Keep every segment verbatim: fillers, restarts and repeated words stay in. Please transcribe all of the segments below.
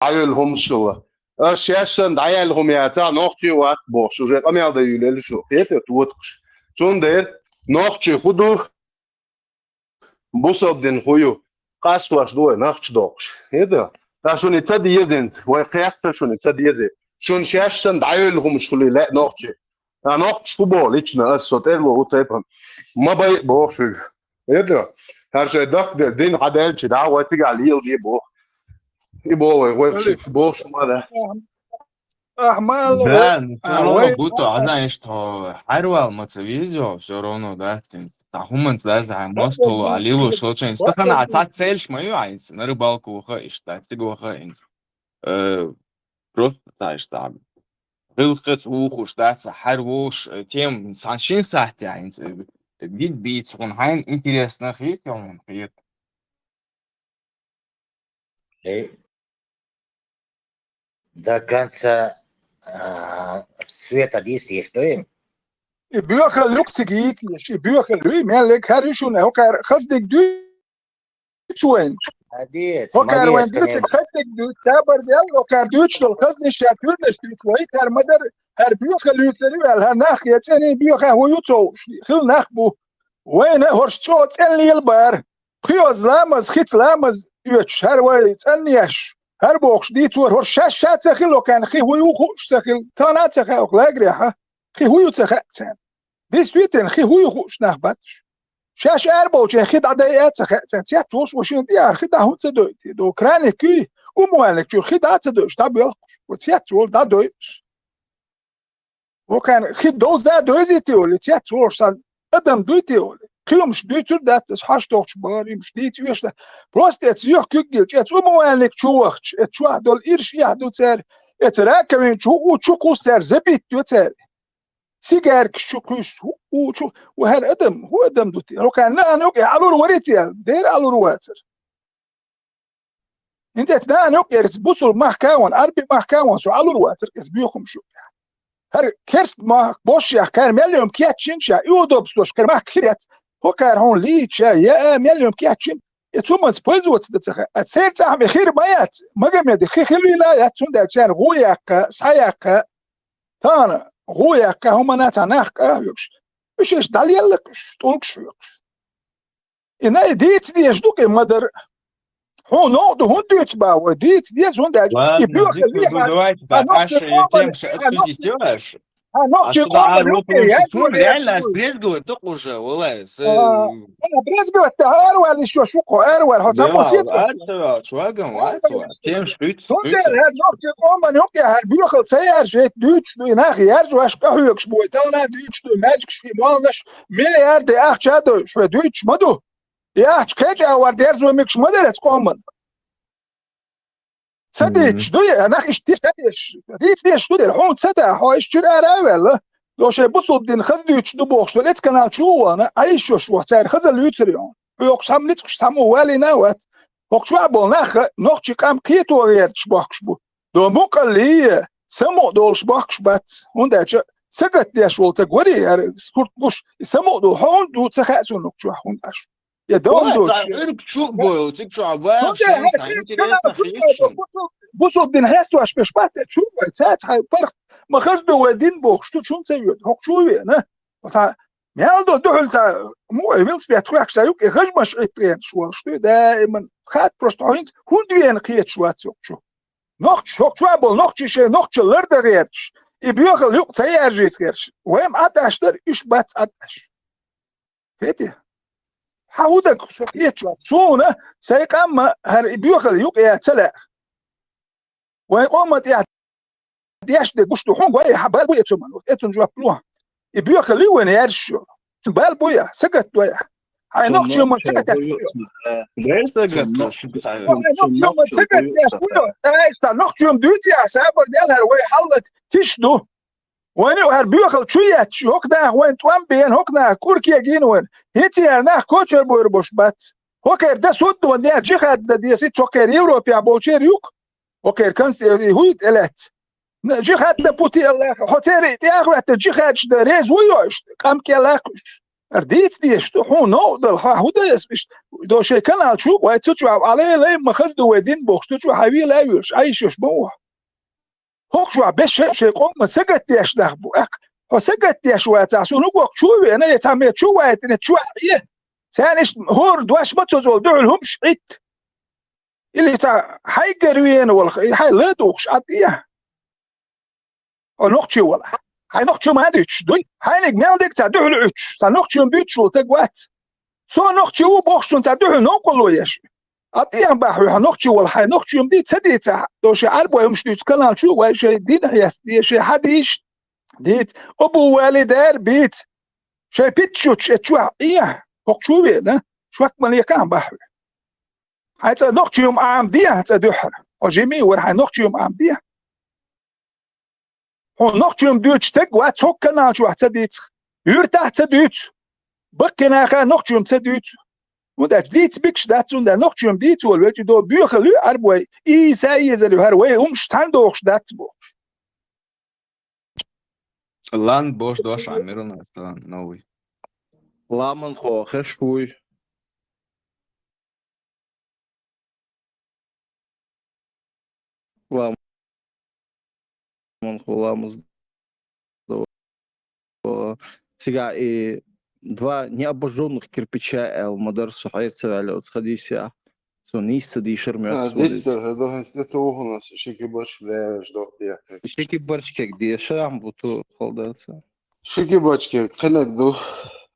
дӀайолу хӀумаш хилла. Ас шаьш санна дӀаяьлла хӀума яцахь, нохчий вац бохуш, уже къамел дан юьллу шу, хетий, тотакхаш. Цундела нохчий хӀун ду, бусалба дин хӀун ю, къастош ду вай нохчий дохуш. Хетий? Ткъа шуна и ца дезийна, вай кхетта шуна и ца дезийна. Шуна шаьш санна дӀайолу хӀумаш хуьлий лаьа нохчий. Ткъа нохчий хӀун боху лично ас, со тӀера ло ву тайпана. Ма байа боху шуьга. Хетий? ХӀара шайн дахка дерг дин хьадаьлча дӀа вай цигахь леладе боху. И боху вай, вай шуьга бохуш ма дац. Ахьа ма алло, да, вай, ну, всё а, равно вай, будто, а, знаешь, что хьарвал ма ца везё, всё равно, да, цхьа хӀуманца даже хьайн мостагӀа а лелош хилча, стахана а цхьа цель ма ю хьайца, на рыбалку ваха иштта, цига ваха хӀинца. Э, просто, знаешь, там, гӀиллакхаца вухуш, да, цхьа хьарволуш, э, тем, цхьана шина сахьтехь хӀинца, э, гид бийца, хьуна хьайна интересно хета, хьуна хета. Э, до конца, а, света дийца дехьа дуй? И боьхалла юкъа цига йийцийша, и боьхалла юй, мел лега хӀара ю шуна, хӀокхара хазниг дуьйцу вайна. Молодец, хӀокхара вайна молодец, дуьйцу, конечно. Хазниг дуьйцу, цабар дел, хӀокхара дуьйцуш долу хазнаш ша туьрнаш дуьйцу вай, хӀара ма дара, хӀара боьхалла юьйцур ю аьлла, хӀара нах я цӀена боьха хӀун ю ца хууш, хилла нах бу. Вайна хӀорш чӀогӀа цӀена лела бара. Кхиоза ламаз, хица ламаз оьцуш, хӀара вай цӀанъеш, хӀара бохуш дийцора, хӀорш шаьш ша ца хилла, окхарна хи хӀун ю хууш ца хилла, тахана а ца хаьа окху лагарехь, хи хӀун ю ца хаьа царна. Действительно, хи хӀун ю хууш нах бац уьш. Шаьш арабовлчийн хи дӀадайа а ца хаьа царна, цец волуш вай шена тӀехьара хи дӀа хӀунда ца дойти? До краник куй, умванник чуьра хи дӀа а ца дойуш, дӀабоьлхуш, вай цец волу дӀадойуш. Вокхарна хи довза а дойзий те олий, цец волуш санна адам дуй те олий. Кхин хӀумаш дуьйцур дац аса, хьаш дохуш бахара, хӀумаш дийца оьшуш дац. Просто эца юьхь куьг гилча, эца умванник чу вахча, эца чохь долу ирш эхь ду цара, эца раковина чу хӀуъу чу кхуссу цара, забитта йо цара. Сигаркаш чу кхуьссу хӀуъу чу, ва хӀара адам, хӀун адам ду те? Вокхарна нахана юкъе Ӏалур варий те аьлла, дера Ӏалур вацара. ХӀинца эца нахана юкъера бусулба махка а ван, Ӏарби махка а ван, со Ӏалур вацара иза боьхамаш юкъехь. ХӀара керста махка бошшехь, кхара мел йома кечйина ша, и удобствош кхара махка хир яц, хӀокхара хьуна лийча, я а мел йома кечйина, и цуманца пользоваться дан ца хаьа. А церан цӀахь ма хир ма яц, Магомеде хи хилийла а яц, цундела царна гӀу яккха, схьаяккха, тахана гӀу яккха, хӀуманна цхьа нах къахьоьгуш. Уьш иштта дӀалелларг уьш, тӀулгаш хьоькхуш. И най дийца дезаш ду-кх и ма-дарра. Хьуна новкъа ду, хӀунда дуьйцу боху вай? Дийца деза, хӀунда аьлча и боьхалла ле хьан, хьан нохчийн къоман, хьан нохчийн, хьан нохчийн къоман юкъе яздо, реально ас брезговать ду-кх уже, валлай, ас, а, а, брезговать дан, хьо аравала йиш йолуш ву-кх хьо, аравала, хьо цхьаммо сетахь. Цундела хӀара нохчийн къоман юкъе хӀара боьхалла ца яржийта дуьйцуш ду, и нах яржош къахьоьгуш бу вай, тахана а дуьйцуш ду, маьждигаш и молланаш, миллиард ахча а дойуш, вай дуьйцуш ма ду. И ахча кхечу агӀор дерзо мегаш ма дара эца къоман. Ца дийцуш ду и, нах иштта дийцуш, ца дийцуш, дийца дезаш ду дера, хьуна ца да, хьо иштта чуьра ара а ваьлла. До шайн бусулба дин хаза дуьйцуш ду бохуш долу эца канал чу а вахана, Ӏайшош ву цара хаза луьйцур ю. Хьоькхуш цхьамма ницкъаш цхьаммо валийна а вац. ХӀокху чохь болу нах нохчийн къам кхето гӀерташ бохкуш бу. До мукъаллий, самукъа долуш бохкуш бац. ХӀунда аьлча сагатдеш волу ца гори, хӀара сурт гуш, и самукъа долу хьо хӀунда ду ца хаьа суна хӀокху чохь хӀунда аьлча. Я дом дочь. Цхьа ирг чу а бойла, цига чохь ван шайн цхьа интересно хеташ. Бусулба дин хьестош беш бац, чу вай, цаьрца хьайн паргӀат ма хаза ду вай дин бохуш, цу чун ца йоьду, хӀокху чу а веана. Цхьа мел до дуьхьал цхьа муха велосипед хоьхкуш цхьа юкъе хажмаш Ӏиттаенаш волуш ду, даиман хатта просто хьо хӀинца хӀунда веана кхеташ вац хӀокху чу. Нохчаш, хӀокху чохь болу нохчий шайн нохчалла лардан гӀерташ, и боьхалла юкъа ца яржийта гӀерташ. Вайн Ӏад Ӏаш дара, уьш бац Ӏад Ӏаш. Хетий? Хьан хӀун дага со кхеташ вац? Суна сайн къам а хӀара и боьхалла юкъа ян ца лаьа. Вайн къоман тӀехь деш де гуш ду, хьуна гой, хьан бал буй эцу ман, эцун жоп ло. И боьхалла ю вайн яржаш йолу. Цуьнан бал буй, сагатдой. Хьайн нохчийн ма сагатдеш вуй. Бер сагатдеш вуй. Хьайн нохчийн ма сагатдеш вуй. Ай, сан нохчийн дуьйцу я, сабар дел хӀара вай хьаллат тиш ду. Вайна ю хӀара боьхалла чу етташ, хӀокху наха вайн тӀом бена, хӀокху наха кӀур кегийна вайна. ХӀинца яра нах кочар бойр бош бац. ХӀокхера дан суддо ден, джихад дан деза, хӀокхера Европехь болчера юкъа. ХӀокхера конституци хӀуй тӀелаьцна. Джихад дан пути Аллаха. Хьо церан тӀе а хӀоьттина, джихадаш дан реза вуй йо иштта? Къам кӀел а кхуьссуш. Ара дийца дезаш ду, хьуна новкъа дала, хьо хӀун дан аса иштта? До шайн канал чу, вай цу чу, Ӏалай-лай ма хаза ду вай дин бохуш, цу чу хьан вела а вуьйлуш, Ӏайшаш ма ву. ХӀокху чохь беш шайн, шайн къоман сагатдеш нах бу. ТӀаккха хьо сагатдеш вацахь, суна угох чу а веана, я цхьа ме чу а вайтина, чу а Ӏе. Царна иштта хӀора дош ма ца золу дуьхьал хӀумаш Ӏитта. Или цхьа хьайгара веана волу, и хьайн ла а духуш, Ӏа тӀе. Хьо нохчи вала. Хьайн нохчи ма дуьйцуш дуй. Хьайниг мел дерг цхьа дуьхьал Ӏуьттуш, цхьа нохчи ма дуьйцуш волу ца вац. Со нохчи ву бохуш цунна цхьа дуьхьал новкъарло еш. Ӏа тӀе бахьа хьо нохчи вала, хьайн нохчи ма ди ца дийцахь, до шайн Ӏарбой хӀумаш дуьйцу канал чу, вай шайн дин хьеста де, шайн хьадийш дийца, Абу Вали дер бийца. Шайн питчучу э чохь Ӏехьа, хӀокху чу а веана, шок ма лекхахьа бахьа хьо. Хьайн цӀа нохчи хӀума Ӏамаде, цӀа дуьххьара. Хьо жима а вара, хьайн нохчи хӀума Ӏамаде. Хьуна нохчи хӀума дуьйцуш стаг вац, хӀокху канал чохь ца дийцахь. Юьртахь а ца дуьйцу. Баккхий наха нохчи хӀума ца дуьйцу. ХӀунда аьлча дийца бикаш дац, хӀунда нохчи хӀума дийца волу велча до боьхалла ю Ӏарбой, ийса а езар ю хӀара вай хӀумаш цхьаьна дохуш дац бохуш. Ладно, бош дош Ӏамир у нас, ладно, новый. Ламанхо хеш вуй. Ламанхо ламаз до. Цигахь и два необожжённых кирпича аьлла ма дара со хьайра ца ваьлла оцу хадисехь. Со нийса ца дийшар моьтту. А, дицдара хӀара ду, хӀинца тӀе туху нас, ши кибарчка лераш доху дехкира. Ши кибарчкег деша, буту халдаца. Ши кибарчкег кхинаг ду.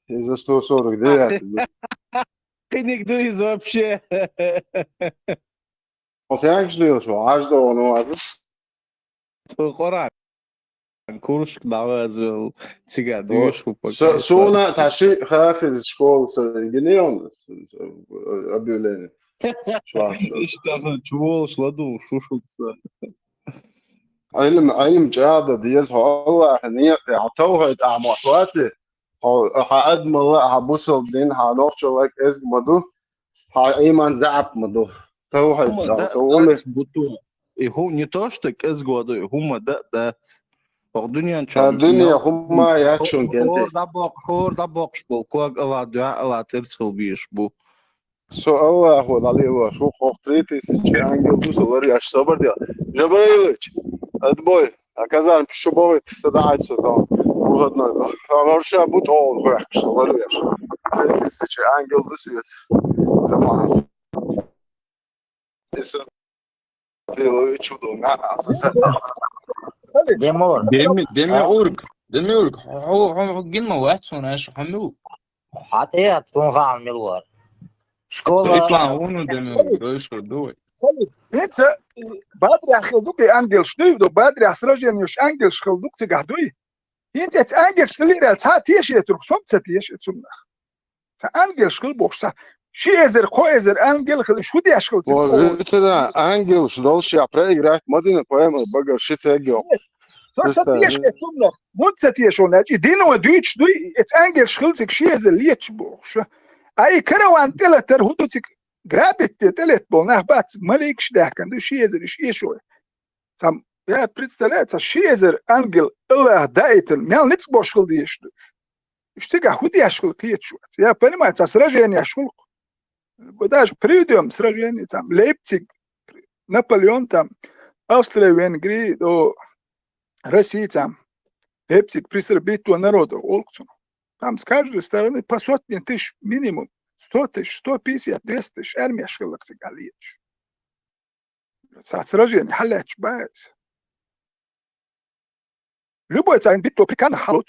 Иза сто сорок девятый ду. Кхиниг ду иза вообще. Хьо саьнгаш лелаш ву, Ӏаж догӀу ну аза? Цо Къуръан курск дӀавазал цига дуьйш ву. Суна цхьа ши хафиз школа са гине он объявление. Иштта чуволуш ладугӀуш шу шуца. Ӏилм, Ӏилм чӀагӀда деза хьо Аллахьан некъа, хьо тавхьид ахь ма ваци, хьо, хьан адамалла, хьан бусалба дин, хьан нохчалла кӀезиг ма ду, хьан иман заьӀап ма ду. Тавхьид хьо, тов ули. И хӀу не то, что кӀезиг ма ду, и хӀума дан а дац. ХӀокху дуьнен чохь дуьне хӀума яц шун кенте. ХӀора дӀабоккхуш, хӀора дӀабоккхуш болу ког ала, дуьхьа ала цӀерца хила безаш бу. Со Аллахо дӀалелош ву, хӀокху три тысячи ангел ду со ларъеш, собар де. Жабраилович, отбой. А казарм шу бохуьйту, са даьӀайта со тахана. Выходной боху. Ша марша бу тӀогӀа хӀоьхкуш, со ларъеш. Три тысячи ангел ду соьца. Замана. Исрафилович ву ду, маьӀна аса саьтта. Деми, Демиург, Демиург, хьо, хьо, хьо гина ма вац хьуна аша, хьо мила ву? Хьан тӀе а тхуна хаам мила вара. Школа. Со ислам вуну Демиург, дойшур ду вай. ХӀинца бадрехь хила ду кхин ангелш дуй, до бадрехь сражениеш ангелш хила ду цигахь дуй. ХӀинца эца ангелш хилира, цхьа а теший турх, со ца теший цунах. Ангелш хила бохуш цхьа. Ши эзар, кхо эзар ангел хила, шу деш хила цига. Вожитара ангелш долуш я проиграть ма дина, пойма багар ши цегио. Со ца теший цунах, мун ца тешо, начи дин ва дуьйцуш дуй, эца ангелш хила цига ши эзар леташ бохуш. А и караван тӀелатар хӀу ду цига грабить де тӀелет болу нах бац, маликаш даьхкан ду, ши эзар иш эшой. Цхьа, я представляю, цхьа ши эзар ангел Аллах даийтина, мел ницкъ бош хила дезаш ду. Уьш цигахь хӀу деш хила кхеташ вац. Я понимаю, цхьа сражениеш хуьлу. Даже приведем сражение, там, Лейпциг, Наполеон, там, Австрия, Венгрия, о, Россия, там, Лейпциг, пристрабитого народа, олу цунах. Там с каждой стороны по сотне тысяч минимум, сто тысяч, сто пятьдесят, двести тысяч армеш хила цигахь леташ. Цхьа сражение хьалаьтташ бац. Любой цхьа битто прикана халуц.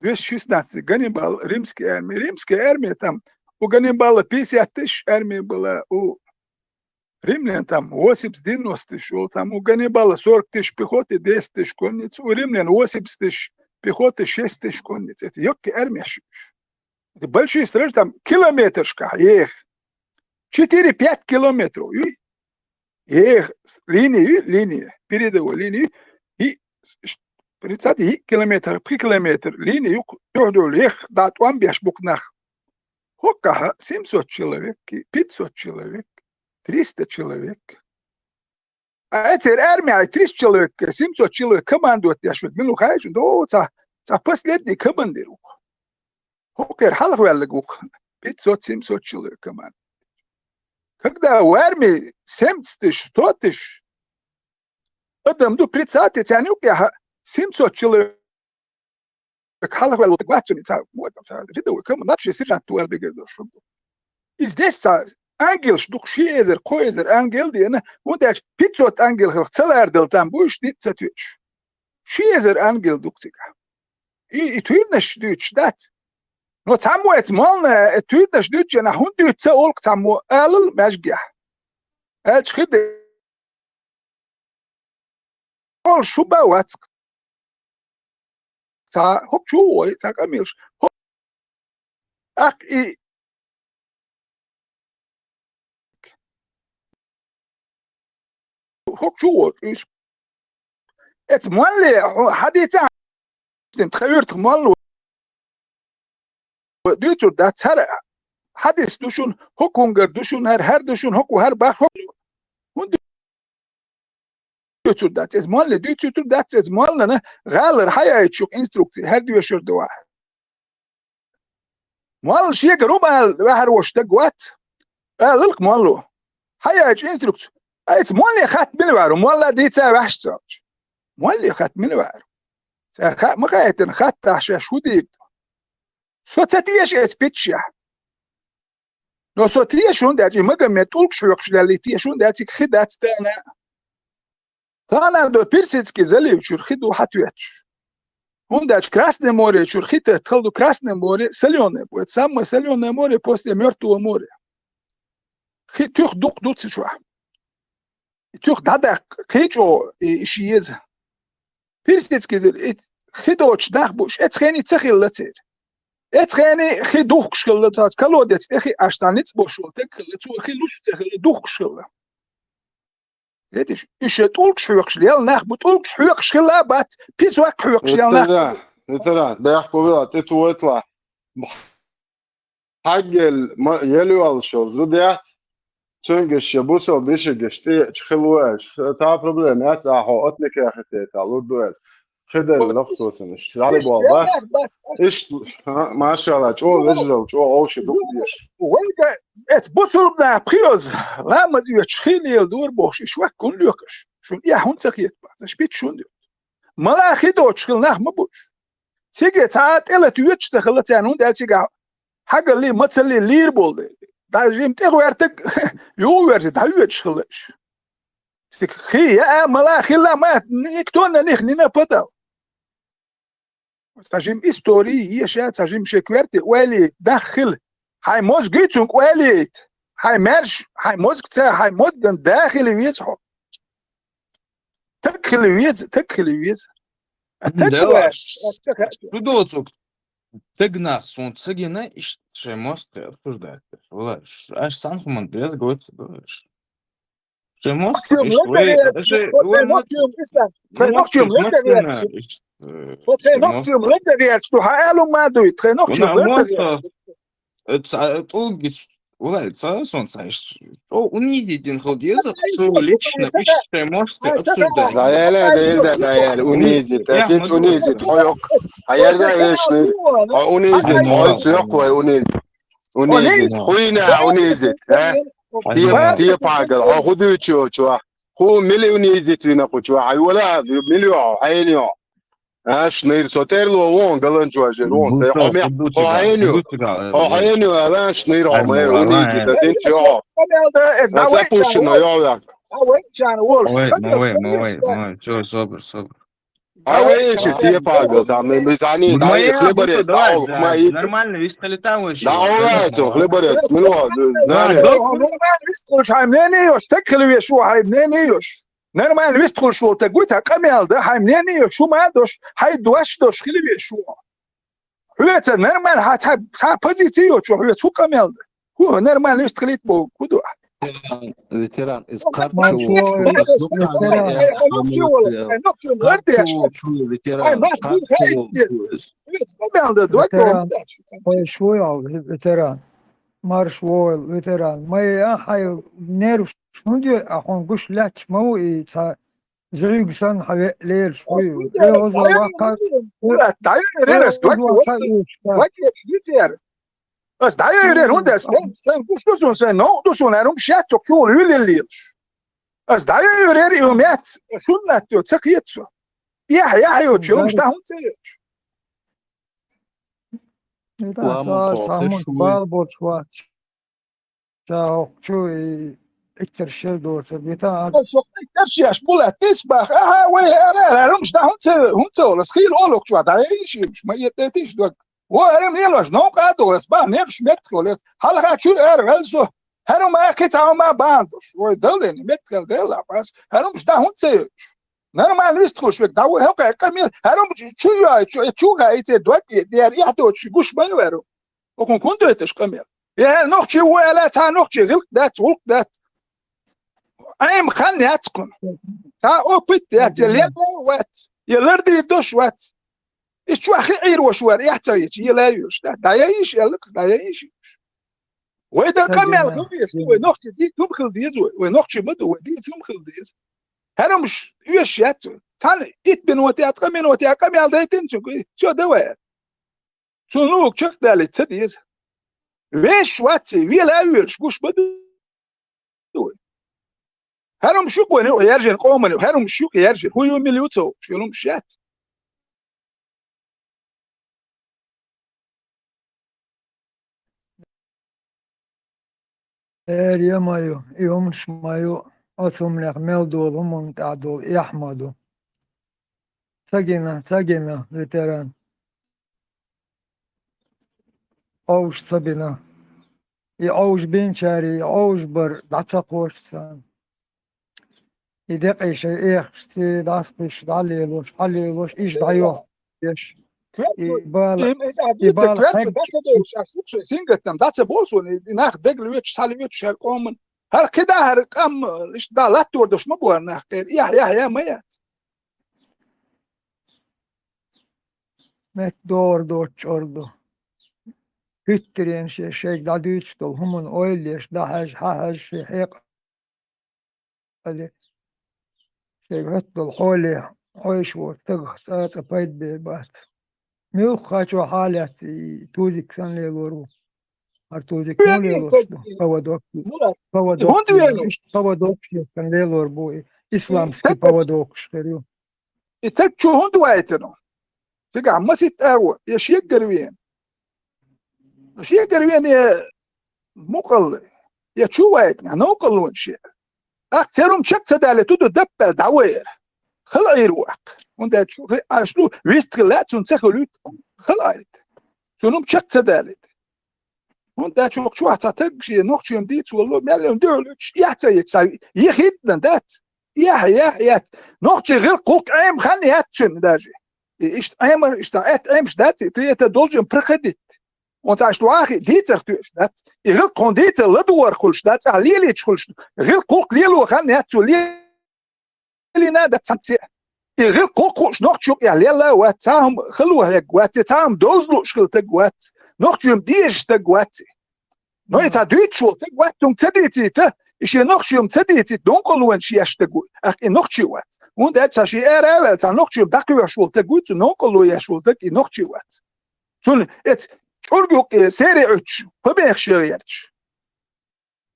Двести шестнадцать Ганнибал, римский армия. Римский армия там у Ганнибала пятьдесят тысяч армия была, у римлян там восемьдесят-девяносто тысяч, у, там у Ганнибала сорок тысяч пехоты, десять тысяч конницы, у римлян восемьдесят тысяч пехоты, шесть тысяч конницы. Это ёгки армия. Эти большие сражения, там километршка, ех, четыре-пять километров. И, ех, линии, линии, передовой линии. И представьте, и километр, пхи километр линии, юк, тёхдёл, ех, да, тӀом беш букнах. ХӀоккахьа семьсот человек, пятьсот человек, триста человек. А эцер армия триста человек, семьсот человек командовать деш век, мила ву хаьий шуна, до цхьа, цхьа последний командир ву. ХӀокхера хьалхаваьлларг ву-кх пятьсот-семьсот человек команда. Когда в армии семьдесят тысяч, сто тысяч адам ду, представьте, царна юкъехь семьсот человек хьалхаваьлла ву-кх, вац цуьнан цхьа, мо там цхьа рядовой команда, вообще сержант ву аьлла бегар долуш хӀума ду. И здесь цхьа ангелаш ду-кх, ши эзар, кхо эзар ангел а деана, хӀунда аьлча пятьсот ангел хиларх ца ларадала там бу уьш, ницкъ ца тоьуш. Ши эзар ангел ду-кх цигахь. И, и туьйранаш дуьйцуш дац. Но цхьаммо эцу моллана, э, туьйранаш дуьйцучу нах хӀунда дуьйцу ца олу-кх цхьаммо, алал маьжгехь. Аьлча хир де олуш хӀума бан вац-кх. Цхьа хӀокху чу вой, цхьа къамелаш. ТӀаккха и хӀокху чу вой, уьш. Эцу молле хьо хьадийца, тхан юьртах молло дуьйцур дац, хӀара хьадис ду шуна, хӀокху хӀунгара ду шуна, хӀара, хӀара ду шуна, хӀокху хӀара бах, хӀокху. ХӀунда дуьйцур дац? Эцу молле дуьйцуьйтур дац, эцу моллана гӀалара хьаяйчух инструкция, хӀара доьшур ду ахь. Молла шегара хӀума ала ваьхьар волуш стаг вац, алалахь молло. Хьаяйчу инструкция. Айца молле хатта мила ваьхьар ву, молла дийца ваьхьаш ца аьлча. Молле хатта мила ваьхьар ву? Цара хаа ма хаийтина, хаттахь шаьш хӀун дийр ду? Со ца теша эцу питчехь. Но со теша, хӀунда аьлча и Магомед тӀулгаш хьоькхуш леллий теша, хӀунда аьлча цига хи дац тахана. Тахана до Персидский залив чуьра хи ду хьатоьттуш. ХӀунда аьлча Красное море чуьра хи тетта хала ду, Красное море, Солёное, это самое Солёное море после Мёртвого моря. Хи туьха дукха ду цу чохь. И туьха дӀадаккха кхин а чӀогӀа и, и ши еза. Персидский залив, и хи доцуш нах бу уьш, эцу хене ца хилла церан. Эцу хене хи духкуш хилла, цхьацца колодец тӀе хи, аш цхьа ницкъ болуш волу стаг хилла, цо хи луш ца хилла, духкуш хилла. Видишь, уьш тӀулгаш хьоькхуш лелла нах бу, тӀулгаш хьоькхуш хилла а бац, песок хьоькхуш лелла нах бу. Ветеран, ветеран, бехк ву вела, тӀе тойталахь. Хьаггел ма, ел йолуш йолу зуда яц, цуьнгаш я бусал бишигаш тӀеэчу хилла ву аьлча, цхьа а проблема яц, ахьа хьо атникехь хи тетахь лур ду аьлча. Хи делла лахсоцанаш, жӀали болу бац. Иштта, а, машалла, чӀогӀа вежаралла, чӀогӀа овши дукха дезаш. Вайга эцу бусалба нах пхиоза, ламаз оьцуш хи леладора бохуш, и швак хӀунда лоькхуш? Шуна эхь хӀунда ца хета боху? Аш пит шуна ду. Мала хи доцуш хилла нах ма бу уьш. Цига цхьа а тӀелата оьцуш ца хилла царна, хӀунда аьлча цигахь хьагаллий, мацаллий лийр болу дела. Даже им тӀе гӀоьртаг юхаверзий, дӀаоьцуш хилла уьш. Цига хи яа, мала хилла ма, никто на них не нападал. Цхьа жима истори еша, цхьа жима шен коьрте ойла яйта нах хила. Хьайн мозгий цунга ойла яйта. Хьайн маьрша, хьайн мозгаца, хьайн мозган да хила веза хьо. Таг хила веза, таг хила веза. А таг хила веза. Шу доцург таг нах суна ца гина, иштта шайн мостагӀий обсуждать деш. Валлахь, аш санна хӀуманна беза гойтуш ду аш. Шайн мостагӀий иштта вай, шайн вай мостагӀий. Тхайн нохчийн ларда гӀерташ ду, хьан алу ма дуй, тхайн нохчийн ларда гӀерташ. Ца тӀулгиц, валлахь, ца сон ца иштта. Шо унизить дина хила деза, шо лично иштта шайн мостагӀий обсуждать. Да, я, да, да, да, да, я, унизить, да, здесь унизить, хьо йоккха. А я, да, вешний. Хьо унизить, хьо йоккха, хьо унизить. Унизить, хуйня унизить, а? Те, те пагал, хьо худуьйчу чу. Ху мили унизить вина кху чу, хьай вала, мили йо, хьайна йо. Аш нир со терло вон, галанчу важир вон, се хьо ме, хьо хьайна йо. Хьо хьайна йо, алаш нир хьо ме, унизить, да син чу. Аса пушина йо, я. Ой, ой, ой, ой, всё, собр, собр. А вы ещё те пагал, там, мы, мы, они, хлеборез, да, давай, да, нормально, весь прилетал вообще. Да, давай, то, хлеборез, ну, знаешь. Нормально, весь кулш, хай мнение ёш, так хили веш, хай мнение ёш. Нормально, весь кулш, вот, так, вот, а камел, да, хай мнение ёш, шума дош, хай дуаш дош, хили веш, шума. Хьоьца нормально, хьан цхьа, цхьа позици йоцу, хьоьца хӀу къамел ду? ХӀу нормально иштта хилийта боху, хӀу ду? Ветеран, из кхаччо. Ветеран. Ветеран. Ой, шо йо, ветеран. Марш вой, ветеран. Май а хьай нервш хӀунда а хьуна гуш лаьтташ ма ву и ца Зуьйга санна хьан веа лелаш хӀу ю? Э, оза ваккха, э, оза ваккха уьш ца. Ас дӀайоьрера, хӀунда ас сайн, сайн гуш ду суна, сайн новкъа ду суна, хӀара хӀума шаьц цо чугӀула юьллелаш. Ас дӀайоьрера, и хӀума яц, шун латтайо, ца кхета со. Эхь, эхь йоцуш, хӀумаш дӀа хӀунда ца йоьцуш? Ва мукъа, цхьа хӀуманца бала боцуш вац. Ша хӀокху чу и иттар шер доцург вита а. Со иттар шеш бу лаьттис баха, аха, вай, ара, ара, хӀумаш дӀа хӀунда ца, хӀунда ца олу, ас хийла олу хӀокху чохь дӀа, яйиш, ма еттайтиш дог. Во, ара, ма елош, новкъа а ду ас, баха, мерш меттахь олу ас, хьалха чуьра араваьлла со, хӀара хӀума а, кхин цхьа хӀума а бахьана долуш, вай, даллина, меттахь Делахь бац, хӀара хӀумаш дӀа хӀунда ца йоьцуш? Нормально вистхуьлуш верг, дӀа ву хьо кхаьа къамел, хӀара хӀума чу йой, чу, чу гӀай, и церан дог тӀе дера, эхь доцуш гуш ма ю хӀара хӀума. ХӀокхунна хӀунда дойташ къамел? Я хӀара нохчи ву аьлла, цхьа нохчи гӀиллакх дац, гӀуллакх дац. Ӏема хан яц кхунна. Цхьа опыт яц, я лерла вац, я лардийр дош вац. И чохь хи Ӏийр ваша вара, эхь ца йича, я лай вуьйлуш дац. ДӀаяйиш, аьлла, дӀаяйиш. Вай дан къамел хила веза, вай нохчи дийца хӀума хила деза вай. Вай нохчи ма ду, вай дийца хӀума хила деза. ХӀара хӀумаш оьшуш яц вай. Цхьана итт минот яц, ткъа минот яц, къамел дайтина цуьнга, всё, давай. Цунна лугу чекхдалийта ца деза. Вешаш вац и, вела а воьлуш гуш ма ду вай. ХӀара хӀумаш ю-кх вайна юкъа яьржина къомана юкъа, хӀара хӀумаш ю-кх яьржина, хӀун ю, мила ю ца хууш, хӀара хӀумаш яц. Эр я ма ю, и хӀуманаш ма ю, оцу хӀуманех мел долу хӀуманна тӀехь долу эхь ма ду. Ца гина, ца гина, ветеран. Ӏовжа ца бина. И Ӏовжа бинчаре, и Ӏовжа бар дӀа ца кхочу царна. И декъий шайн эхашций дӀасакхуьйсуш, дӀалелош, хьалелош, иштта дӀайохкуш. И бала, и бала хьегна. Сингаттам дӀа ца болу суна, и нах дагалоьцуш, схьалоьцуш хӀара къоман. ХӀара кхидӀа хӀара къам, иштта дӀа латтор долуш ма бу хӀара нах кхера. Эхь, эхь, эхь ма яц. Метта догӀур доцу чӀор ду. ХӀуьттаренаш шайга дӀадуьйцуш долу хӀуманна ойла еш, дӀахьаьжжа, хьахьаьжжа, шайн хьекъале. Шайга хӀоьттина долу хьоле хьойш воцу стагах цкъа а пайда бер бац. Муьлххачо хьалаьцна и тузик санна лелор ву. ХӀара тузик муха лелош ду? Поводок. Поводок. Иштта поводок санна лелор бу и. Исламский поводокаш хир ю. И стаг чу хӀунда вайтина? Цигахь масийтта агӀо, я шегара вена. Шегара вена я мукъалла, я чу вайтина, новкъаллонаш я. ТӀаккха церан хӀума чекх ца далийта, ду даппаьлла дӀавайра. Хала Ӏийр ву аккха. ХӀунда аьлча шу хи-, аш ду, вист хила лаьа, цунна ца хуьлуьйту, хала Ӏийта. Цунна хӀума чекх ца далийта. ХӀунда аьлча хӀокху чохь цхьа таг шен нохчийн дийца волло, мел йолу дуьхьал уьттуш, эхь ца йича, цхьа йиха хӀиттина дац. Эхь, эхь, эхь. Нохчийн гӀиллакх-гӀуллакх Ӏема хан яц цуьнан даже. И иштта Ӏемар, иштта аьтта Ӏемаш дац, и ты это должен проходить. Хьуна цхьа иштта вахи дийцарх тоьаш дац. И гӀиллакх хьуна дийца ладугӀарх хуьлуш дац, ахьа лелийча хуьлуш. ГӀиллакх-гӀуллакх лело хан яц цо ле- лина дац цхьаьнцце. И гӀиллакх-гӀуллакх хууш нохчо юкъехь лелла а вац, цхьа хӀума хала ву хьегна вац, цхьа хӀума довзалуш хила стаг вац, нохчо-м дезаш стаг вац. Но и цхьа дуьйцуш волу стаг вац, цунга ца дийцийта, и шен нохчо-м ца дийцийта, новкъаллонаш еш стаг ву, ахь и нохчо вац. ХӀунда аьлча цхьа шен ара а ваьлла, цхьа нохчо-м дӀакхоьхьуш волу стаг вуй, цу новкъалло еш волу стаг и нохчо вац. Цунна эца чӀург юккъе сере Ӏуьттуш, помехаш ян гӀерташ.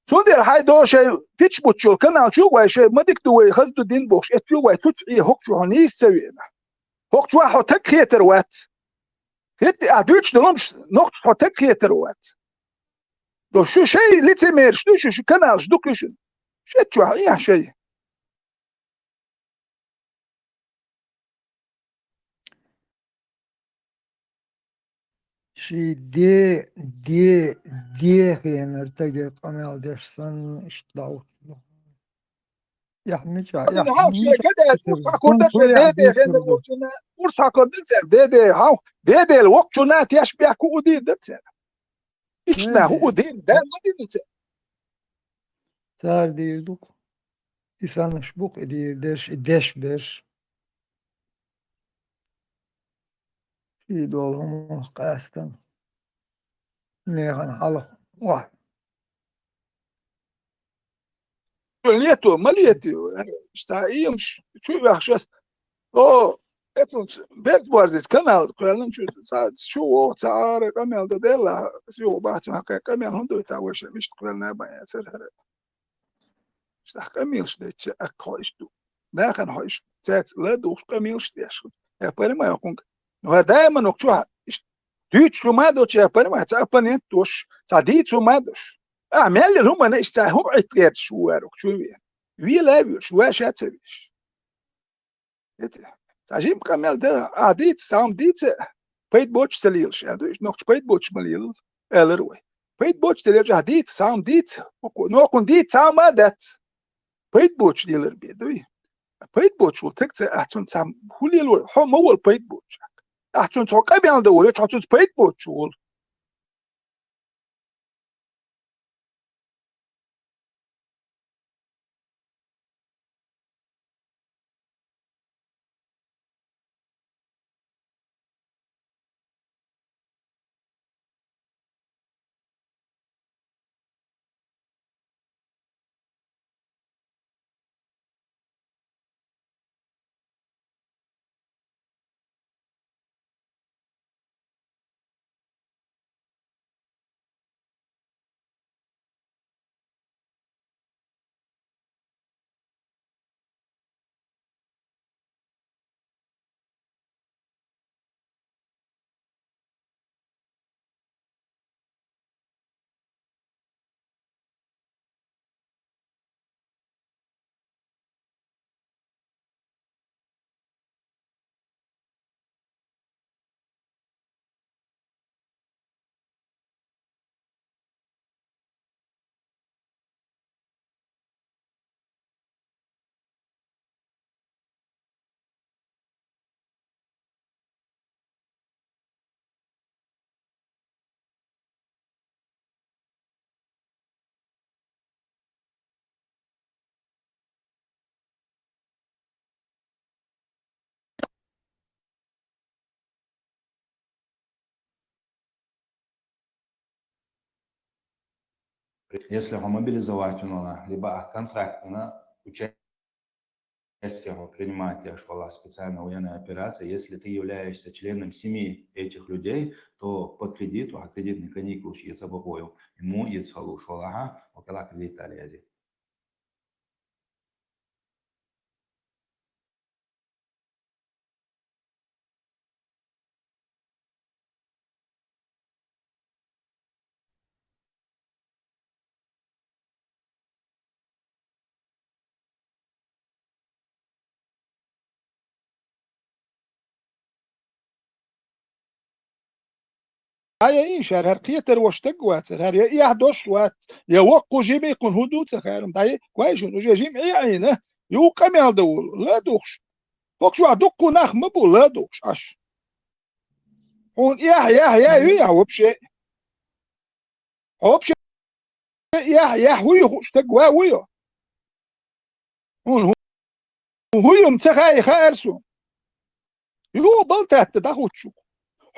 Цундела хьайн до шайн пич буттучу канал чу а вай, шайн ма дика ду вай, хаза ду дин бохуш, эцу чу а вай, цу чу Ӏе, хӀокху чу хьо нийса ца веана. ХӀокху чохь хьо таг хетар вац. ХӀетте ахь дуьйцуш долу хӀумаш, нохчо хьо таг хетар вац. До шу шайн лицемераш ду шу, шу каналаш ду кху шуна. Шед чохь Ӏехьа шайн. Ший де, де, де хенара таге къамел деш санна, иштта дӀахӀутту. Эхь мичахь, эхь мичахь. Деде, хьо, деде, хьо, деде, хьо, деде, воккхачунна теш бехк хӀу дийр дара цара. Иштта нах хӀу дийр, да, хӀу дийр цара. Цара дийр ду-кх. И саннаш бу-кх и дийр дерш, и деш берш. Ший долу хӀума къаьстина. Нехан хьалха вахь. лето, ма летаю. Иштта иймаш чу оьхуш. О, эцунца берз борзица канал кхоьллинчу, ца, шу вогӀу ца ара къамел дан делла, шу бахьа ца хьакхе къамел хӀунда ду, та вайша мишта кхоьллина бан яцара хӀара. Иштта къамелаш дечча, аккха хьо иштта ду. Нахана хьо иштта цаьрца ладугӀуш къамелаш деш. Я понимаю, кхунга. Ну, хӀара даиман окху чохь иштта дуьйцуш хӀума а доцуш, я понимаю, цхьа оппонент дош, цхьа дийца хӀума а дош. А, мел йолу хӀуманна иштта цхьа хӀума Ӏиттарш ву вара окху чу вен. Вела а воьш, ваьш а ца веш. Эти, цхьа жимма къамел дан, а, дийца, сам дийца, пайда боцуш ца лелаш, аьлла ду, иштта нохча пайда боцуш ма лелал, аьллар вай. Пайда боцуш ца лелаш, а, дийца, сам дийца, оку-, нохуна дийца, сам а дац. Пайда боцуш лелар бен дуй. Пайда боцуш волу таг ца, ахь цунна цхьа хӀун лелор, хьо ма волу пайда боцуш. Ахь цунна цхьа къамел дан волу, хьо цунца пайда боцуш волу. Если хьо мобилизовать вина валахь, либо ахь контрактно участие принимать еш валахь специальная военная операция, если ты являешься членом семьи этих людей, то по кредиту, а кредитный каникул шу еза бакъо ю, ему еза халуш валахьа, окела кредит али ези. Ай, ай, ишар, хӀара кхетар ваш стаг вацар, хӀара я эхь дош вац, я воккху жимий кхун хӀун ду ца хаьрна, дӀай, кхойшун, уже жим Ӏе Ӏийна, юха къамел дан волу, ладугӀуш. ХӀокху чохь дуккху нах ма бу, ладугӀуш Ӏаш. Хьуна эхь, эхь, я, ю, я, вообще. Хьо вообще эхь, эхь, хӀу ю, хӀу стаг ва, ву ю. Хьуна хӀу, хӀу ю, ца хаьа, хаьара суна. Юха балтатта дӀахуттуш ву.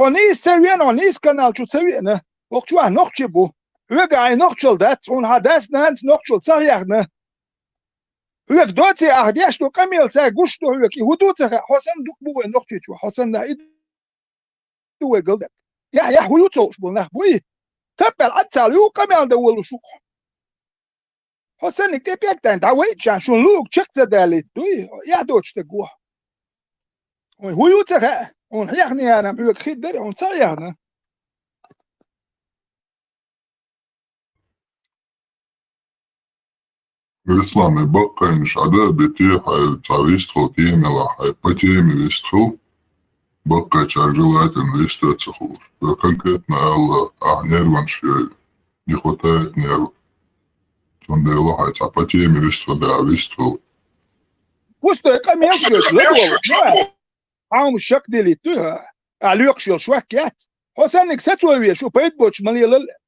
Хьо нийса ца веана, хьо нийса канал чу ца веана. ХӀокху чохь нохчи бу. Хьоьга хьайн нохчалла дац, хьуна хьан дас-нанас нохчалла ца хьехна. Хьоьга доций ахь деш ду къамел, цаьрга гуш ду хьоьга, и хӀу ду ца хаьа, хьо санна дукха бу вайн нохчий чохь, хьо санна и ду вай галдакъ. Яхь, яхь, хӀу ю ца хууш болу нах буй? Таппел Ӏад ца Ӏалла, юха къамел дан волуш ву-кх. Хьо санниг тӀе пӀелг тайна дӀавайччан, шуна луург чекх ца далийта дуй? Эхь доцуш стаг ву хьо. Хьуна хӀу ю ца хаьа? Хьуна хьехна яра-м хьоьга хир дара, хьуна ца хьехна. Руслан, и баккхийнаш Ӏада а битий, хьайн цхьа вистхила тема елахь, хьайн по теме вистхила, баккхийчара желательно вист а ца хууш. Ва конкретно аьлла, ахь нерванаш йой, не хватает нерв. Цундела хьайн цхьа по теме вистхила баьхьа вистхила. Пустой къамел шоьца ладогӀа, ну, Хьо-м шакдилийта дуй хьо? Ахь лоькхуш йолу шок яц? Хьо санниг сацо везаш ву, пайда боцуш ма лелал а.